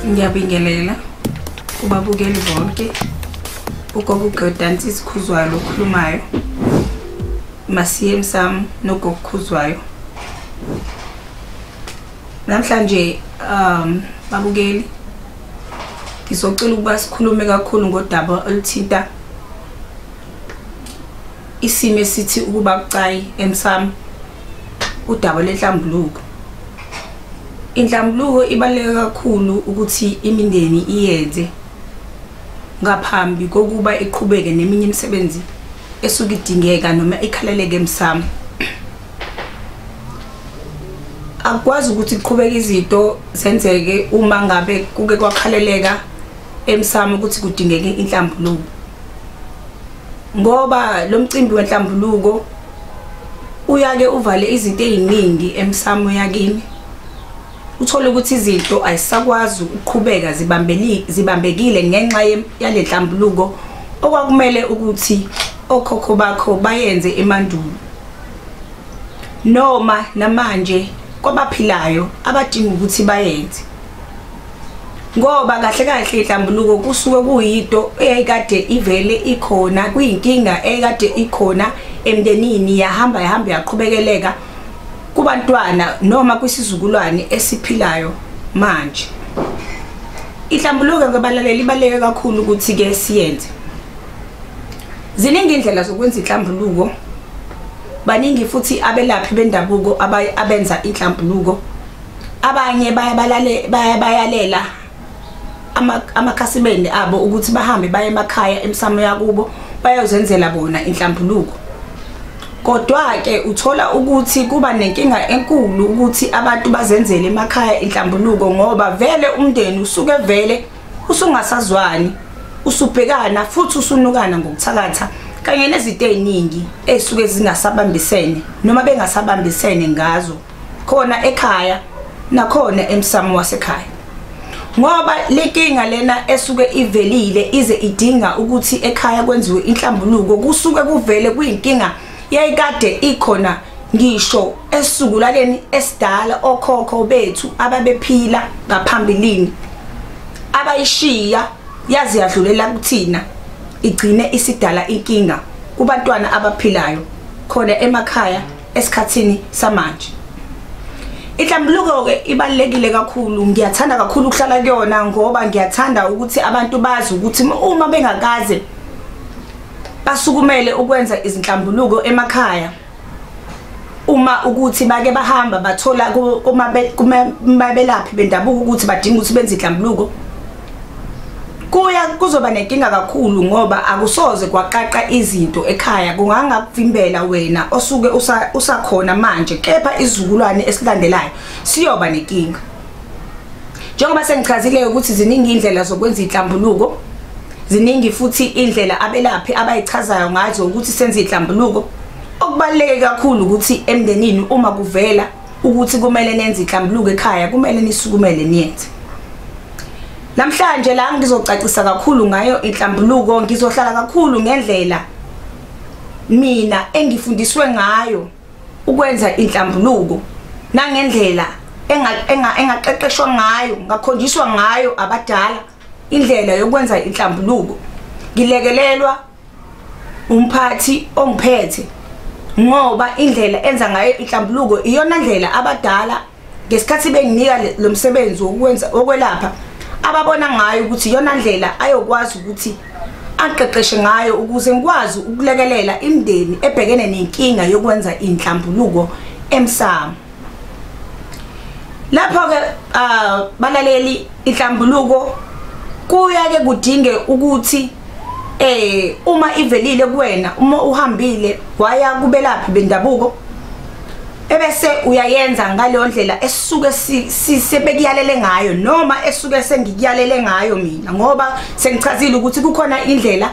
Ngiyabingelela kubabukeli bonke. Ugogo uGaudensi Khuzwayo lokhulumayo. Masiye emsamo nogogo Khuzwayo. Namhlanje babukeli ngizocela ukuba sikhulume kakhulu ngodaba oluthinta isimo esithi ukuba bucayi emsamo, udaba lenhlambuluko. Inhlambuluko ibaluleke kakhulu ukuthi imindeni iyenze ngaphambi kokuba iqhubeke neminye imisebenzi esuke idingeka noma ikhaleleke emsamo. Akwazi ukuthi iqhubeke izinto zenzeke uma ngabe kuke kwakhaleleka emsamo ukuthi kudingeke inhlambuluko, ngoba lo mcimbi wenhlambuluko uyake uvale izinto eziningi emsamo yakini. Uthola ukuthi izinto ayisakwazi ukuqhubeka zibambekile ngenxa yale nhlambuluko okwakumele ukuthi okhokho bakho bayenze emandulo, noma namanje kwabaphilayo abadinga ukuthi bayenze, ngoba kahle kahle inhlambuluko kusuke kuyinto eyayikade ivele ikhona, kuyinkinga eyayikade ikhona emndenini, yahamba yahamba yaqhubekeleka kubantwana noma kwisizukulwane esiphilayo manje. Inhlambuluko ke balaleli ibaluleke kakhulu ukuthi ke siyenze. Ziningi indlela zokwenza inhlambuluko, baningi futhi abelaphi bendabuko abenza inhlambuluko. Abanye bayabayalela amakhasimende abo ukuthi bahambe baye emakhaya emsamo yakubo bayozenzela bona inhlambuluko. Kodwa ke uthola ukuthi kuba nenkinga enkulu ukuthi abantu bazenzele emakhaya inhlambuluko, ngoba vele umndeni usuke vele usungasazwani, usubhekana futhi usunukana ngokuthakatha kanye nezinto eziningi ezisuke zingasabambisene noma bengasabambisene ngazo khona ekhaya nakhona emsamo wasekhaya. Ngoba lenkinga lena esuke ivelile ize idinga ukuthi ekhaya kwenziwe inhlambuluko, kusuke kuvele kuyinkinga yayikade ikhona ngisho esisukulaleni esidala okhokho bethu ababephila ngaphambilini, abayishiya yazi yadlulela kuthina, igcine isidala inkinga kubantwana abaphilayo khona emakhaya esikhathini samanje. Inhlambuluko ke ibalulekile kakhulu, ngiyathanda kakhulu ukuhlala kuyona ngoba ngiyathanda ukuthi abantu bazi ukuthi uma bengakaze basukumele ukwenza izinhlambuluko emakhaya, uma ukuthi bake bahamba bathola kumabelaphi bendabuko ukuthi badinga ukuthi benze inhlambuluko, kuya kuzoba nenkinga kakhulu ngoba akusoze kwaqaqa izinto ekhaya, kungangakuvimbela wena osuke usakhona manje, kepha izizukulwane esilandelayo siyoba nenkinga. Njengoba sengichazile ukuthi ziningi indlela zokwenza inhlambuluko, ziningi futhi indlela abelaphi abayichazayo ngazo ukuthi senze inhlambuluko. Okubaluleke kakhulu ukuthi emndenini uma kuvela ukuthi kumele nenze inhlambuluko ekhaya, kumele nisukumele niyenze. Namhlanje la ngizocacisa kakhulu ngayo inhlambuluko, ngizohlala kakhulu ngendlela mina engifundiswe ngayo ukwenza inhlambuluko nangendlela engaqeqeshwa ngayo, ngakhonjiswa ngayo abadala indlela yokwenza inhlambuluko. Ngilekelelwa umphathi ongiphethe, ngoba indlela enza ngayo inhlambuluko iyona ndlela abadala ngesikhathi benginika lo msebenzi wokwenza okwelapha ababona ngayo ukuthi iyona ndlela ayokwazi ukuthi aqeqeshe ngayo ukuze ngikwazi ukulekelela imindeni ebhekene nenkinga yokwenza inhlambuluko emsamo. Lapho ke balaleli, inhlambuluko kuya ke kudinge ukuthi uma ivelile kuwena, uma uhambile waya kubelaphi bendabuko ebese uyayenza ngaleyo ndlela esuke sebekuyalele ngayo noma esuke sengikuyalele ngayo mina, ngoba sengichazile ukuthi kukhona indlela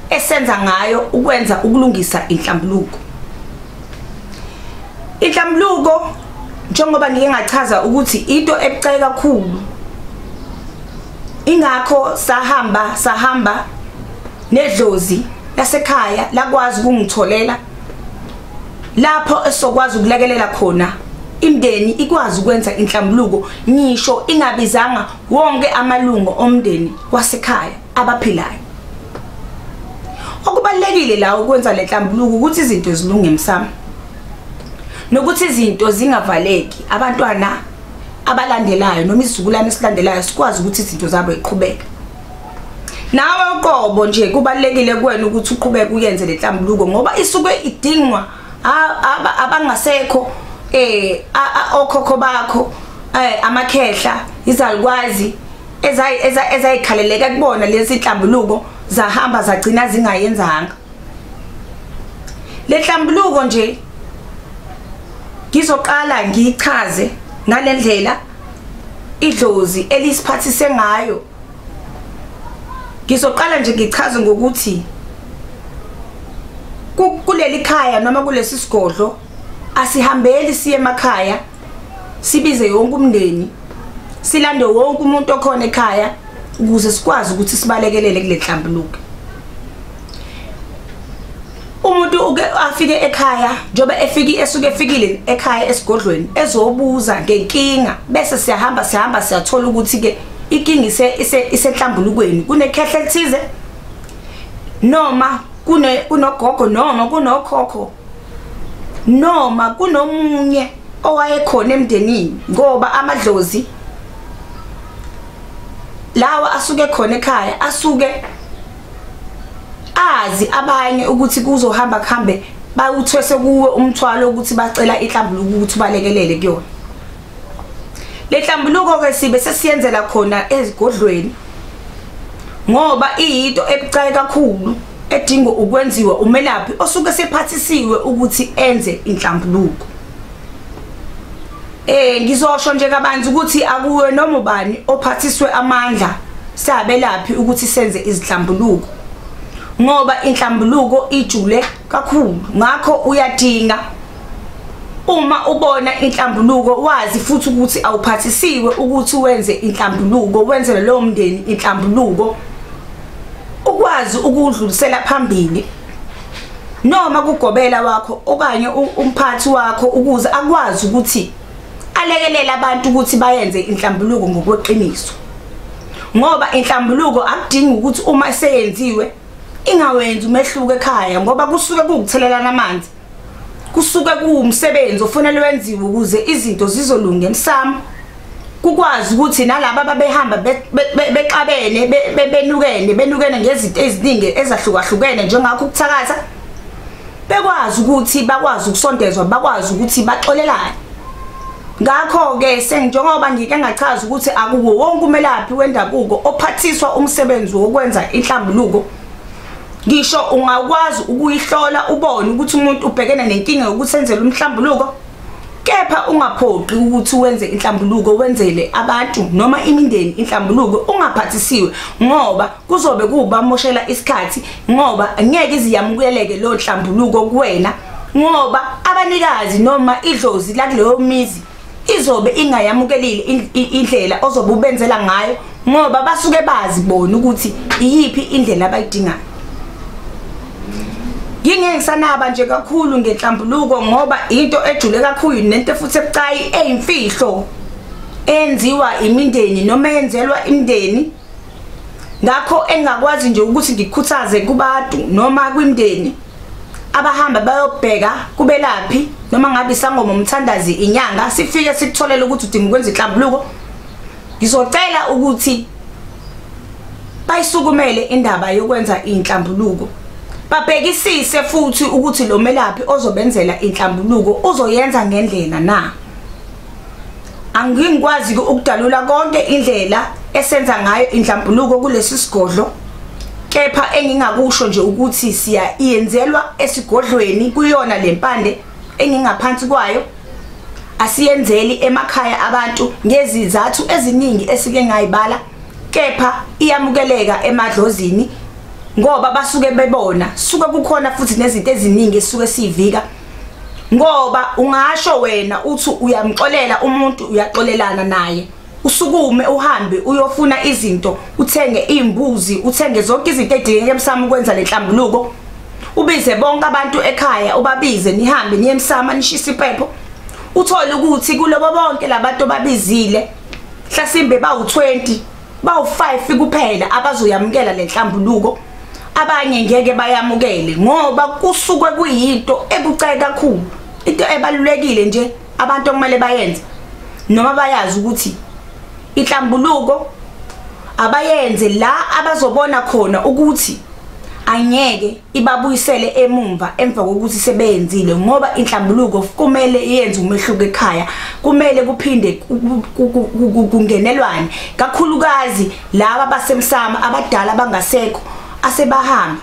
esenza ngayo ukwenza ukulungisa inhlambuluko. Inhlambuluko njengoba ngike ngachaza ukuthi into ebucayi kakhulu, ingakho sahamba nedlozi lasekhaya lakwazi ukungitholela lapho esokwazi ukulekelela khona Imndeni ikwazi ukwenza inhlambuluko ngisho ingabizanga wonke amalungu omndeni wasekhaya abaphilayo. Okubalekile la ukwenza lenhlambuluko ukuthi izinto zilunge emsamo, nokuthi izinto zingavaleki, abantwana abalandelayo noma isizukulwane esilandelayo sikwazi ukuthi izinto zabo ziqhubeke. Nawe uqobo nje kubalekile kuwena ukuthi uqhubeke uyenze lenhlambuluko ngoba isuke idingwa abangasekho, okhokho bakho, amakhehla, izalukwazi ezayikhaleleka kubona lezi inhlambuluko zahamba zagcina zingayenzanga. Le nhlambuluko nje ngizoqala ngiyichaze ngalendlela idlozi elisiphathise ngayo. Ngizoqala nje ngichaze ngokuthi kuleli khaya noma kulesi sigodlo asihambeli siye emakhaya sibize yonke umndeni, silande wonke umuntu okhona ekhaya ukuze sikwazi ukuthi sibalekelele kule nhlambuluko. Umuntu uke afike ekhaya, njoba efiki esuke efikile ekhaya esigodlweni ezobuza ngenkinga, bese siyahamba siyathola ukuthi ke inkinga isenhlambulukweni, kunekhehla elithize noma kunogogo noma kunokhokho noma kunomunye owayekhona emndenini, ngoba amadlozi lawa asuke khona ekhaya asuke azi abanye ukuthi kuzohamba kuhambe bawuthwese kuwe umthwalo ukuthi bacela inhlambuluko ukuthi balekelele kuyona. Le nhlambuluko ke sibe sesiyenzela khona ezigodlweni ngoba iyinto ebucayi kakhulu edinga ukwenziwa umelaphi osuke sephathisiwe ukuthi enze inhlambuluko. Ngizosho nje kabanzi ukuthi akuwe noma ubani ophathiswe amandla sabelaphi ukuthi senze izinhlambuluko, ngoba inhlambuluko ijule kakhulu. Ngakho uyadinga uma ubona inhlambuluko wazi futhi ukuthi awuphathisiwe ukuthi wenze inhlambuluko, wenzele lowo mndeni inhlambuluko, ukwazi ukudlulisela phambili noma kugobela wakho okanye umphathi wakho ukuze akwazi ukuthi alekelele abantu ukuthi bayenze inhlambuluko ngokweqiniso. Ngoba inhlambuluko akudingi ukuthi uma seyenziwe ingawenzi umehluko ekhaya, ngoba kusuke kuwukuthelelana amanzi, kusuke kuwumsebenzi ofanele wenziwe ukuze izinto zizolunga emsamo, kukwazi ukuthi nalabo ababehamba bexabene benukene ngezinto eziningi ezahlukahlukene njengakho ukuthakatha, bekwazi ukuthi bakwazi ukusondezwa, bakwazi ukuthi baxolelane. Ngakho-ke senjengoba ngike ngachaza ukuthi akuwo wonke umelaphi wendabuko ophathiswa umsebenzi wokwenza inhlambuluko, ngisho ungakwazi ukuyihlola ubone ukuthi umuntu ubhekene nenkinga yokuthi enzele umhlambuluko, kepha ungaphoqi ukuthi wenze inhlambuluko, wenzele abantu noma imindeni inhlambuluko ungaphathisiwe, ngoba kuzobe kubamoshela isikhathi, ngoba ngeke iziyamukeleke lo nhlambuluko kuwena, ngoba abanikazi noma idlozi lakuleyo mizi izobe ingayamukelile indlela ozobe ubenzela ngayo, ngoba basuke bazi bona ukuthi iyiphi indlela abayidingayo. Ngingeke ngisanaba nje kakhulu ngenhlambuluko ngoba into ejule kakhulu nento futhi ebucayi eyimfihlo enziwa imindeni noma yenzelwa imindeni. Ngakho engakwazi nje ukuthi ngikhuthaze kubantu noma kwimindeni abahamba bayobheka kubelaphi noma ngabe isangoma, umthandazi, inyanga, sifike sikutholele ukuthi udinga ukwenza inhlambuluko, ngizocela ukuthi bayisukumele indaba yokwenza inhlambuluko, babhekisise futhi ukuthi lo melaphi ozobenzela inhlambuluko uzoyenza ngendlela na. Angingikwazi ukudalula konke indlela esenza ngayo inhlambuluko kulesi sigodlo, kepha engingakusho nje ukuthi siya iyenzelwa esigodlweni kuyona lempande engingaphansi kwayo, asiyenzeli emakhaya abantu ngezizathu eziningi esike ngayibala, kepha iyamukeleka emadlozini ngoba basuke bebona suke kukhona futhi nezinto eziningi esuke sivika. Ngoba ungasho wena uthi uyamxolela umuntu, uyaxolelana naye, usukume uhambe uyofuna izinto, uthenge imbuzi, uthenge zonke izinto edingeka emsamo ukwenza lenhlambuluko, ubize bonke abantu ekhaya, ubabize nihambe niye emsamo nishise impepho, Uthole ukuthi kulobo bonke labantu babizile mhlasimbe bawu20, bawu5 kuphela abazoyamukela lenhlambuluko, abanye ngeke bayamukele ngoba kusuke kuyinto ebucayi kakhulu. Into ebalulekile nje abantu okumele bayenze noma bayazi ukuthi inhlambuluko abayenze la abazobona khona ukuthi angeke ibabuyisele emumva emva kokuthi sebenzile, ngoba inhlambuluko kumele iyenze umehluko ekhaya, kumele kuphinde kungenelwane kakhulukazi laba basemsamo abadala abangasekho asebahamba.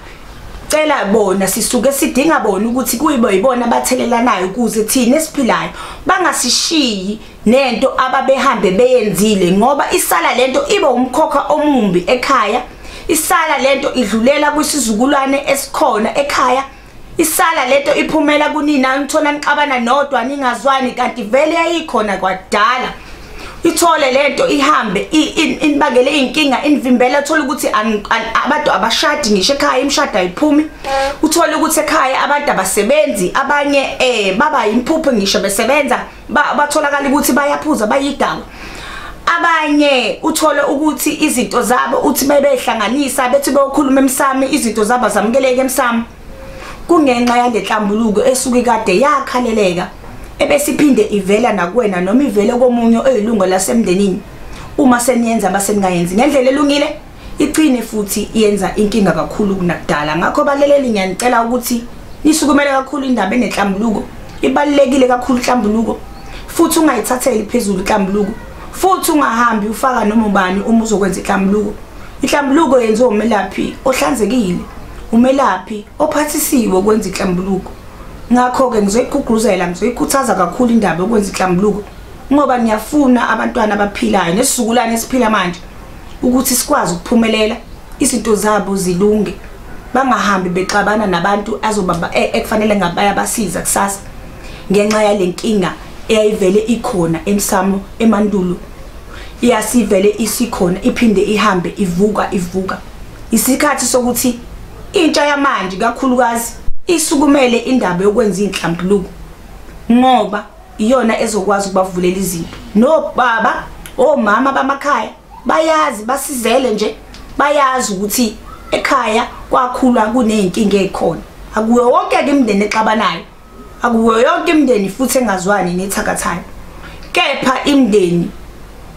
Cela bona, sisuke sidinga bona ukuthi kuyibo yibona abathelelanayo ukuze thina esiphilayo bangasishiyi nento ababehambe beyenzile, ngoba isala lento ibe umkhokha omumbi ekhaya, isala lento idlulela kwisizukulwane esikhona ekhaya, isala lento iphumela kunina nithola nixabana nodwa ningazwani kanti vele yayikhona kwadala. Ithole lento ihambe inibangele inkinga, inivimbela. Uthola ukuthi abantu abashadi ngisho ekhaya, imishado ayiphumi. Uthola ukuthi ekhaya abantu abasebenzi, abanye baba imphupho ngisho besebenza, batholakala ukuthi bayaphuza bayidawa. Abanye uthole ukuthi izinto zabo uthi bebehlanganisa bethi beyokhuluma emsamo, izinto zabo zamukeleke emsamo, kungenxa yalenhlambuluko esuke kade yakhaleleka ebesiphinde ivela nakuwena noma ivele komunye oyilungu lasemndenini. Uma seniyenza baseningayenzi ngendlela elungile, iqine futhi iyenza inkinga kakhulu kunakudala. Ngakho baleleli, ngiyanicela ukuthi nisukumele kakhulu indaba enenhlambuluko. Ibalulekile kakhulu inhlambuluko, futhi ungayithatheli phezulu inhlambuluko, futhi ungahambi ufaka noma ubani uma uzokwenza inhlambuluko. Inhlambuluko yenziwa umelaphi ohlanzekile, umelaphi ophathisiwe ukwenza inhlambuluko. Ngakho-ke ngizoyigqugquzela, ngizoyikhuthaza kakhulu indaba yokwenza inhlambuluko, ngoba ngiyafuna abantwana abaphilayo nesizukulwane esiphila manje ukuthi sikwazi ukuphumelela, izinto zabo zilunge, bangahambi bexabana nabantu azobaba ekufanele ngabayabasiza kusasa ngenxa yale nkinga eyayivele ikhona emsamo emandulo. Iyasivele isikhona, iphinde ihambe ivuka ivuka. Isikhathi sokuthi intsha yamanje kakhulukazi isukumele indaba yokwenza inhlambuluko, ngoba iyona ezokwazi ukubavulela izinto. Nobaba, omama bamakhaya bayazi, basizele nje, bayazi ukuthi ekhaya kwakhulwa kuneyinkinga ezikhona. Akuyo wonke ke imindeni exabanayo, akuyo yonke imindeni futhi engazwani nethakathayo, kepha imindeni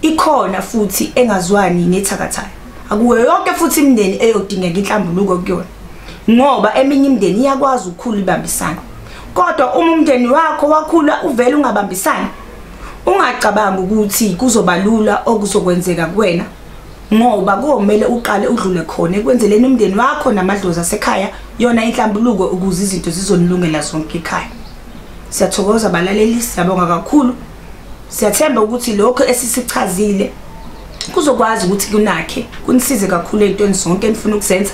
ikhona futhi engazwani nethakathayo. Akuyo yonke futhi imindeni eyodingeka inhlambuluko kuyona, ngoba eminye imindeni iyakwazi ukukhula ibambisana. Kodwa uma umndeni wakho wakhula uvele ungabambisani, ungacabanga ukuthi kuzoba lula okuzokwenzeka kuwena, ngoba komele uqale udlule khona ekwenzeleni umndeni wakho namadlozi asekhaya yona inhlambuluko, ukuze izinto zizonilungela zonke ekhaya. Siyathokoza balaleli, siyabonga kakhulu. Siyathemba ukuthi lokho esisichazile kuzokwazi ukuthi kunakhe kunisize kakhulu ey'ntweni zonke enifuna ukuzenza.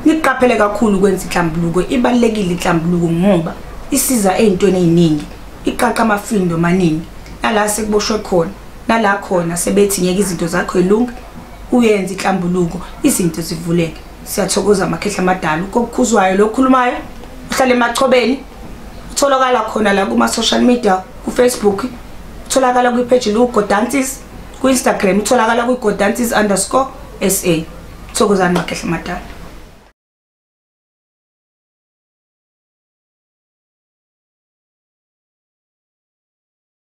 Niqaphele kakhulu ukwenza inhlambuluko, ibalulekile inhlambuluko ngoba isiza ey'ntweni ey'ningi, iqaqa amafindo amaningi. Nala sekuboshwe khona, nala khona sebethi ngeke izinto zakho ilunge, uyenze inhlambuluko izinto zivuleke. Siyathokoza amakhehla amadala, kokukhuzwayo lokhulumayo uhlale emachobeni. Utholakala khona la kuma social media, ku Facebook utholakala kwi page lu Godancis, ku Instagram utholakala ku Godancis_SA. Thokozani makhehla amadala.